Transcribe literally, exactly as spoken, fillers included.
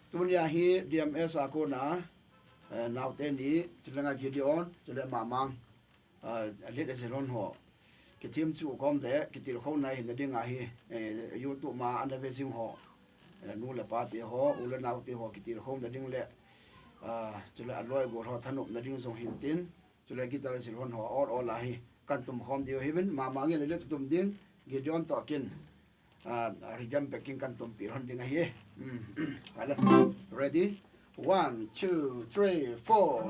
Tunia hi D M S a kona, eh, naote ni, chule nga Gideon, chule Mamang, ah, Lit le Silhon ho. Kithem chu khom le, kitilkhouna hi nading ahi, eh, YouTube ma ana ve jing ho. Eh, nu le pa te ho, u le nao te ho, kitilkhouna ding le, ah, chule aloi gol ho thanopna ding jong hin tin. Chule guitar le Silhon ho, all, all ahi. Kan tum khom diu hi vin, Mamang in le tum ding, Gideon toh kin. Ah, rhythm backing kan tumpi lhon ding ahi. Hmm, hmm. Ready? One, two, three, four.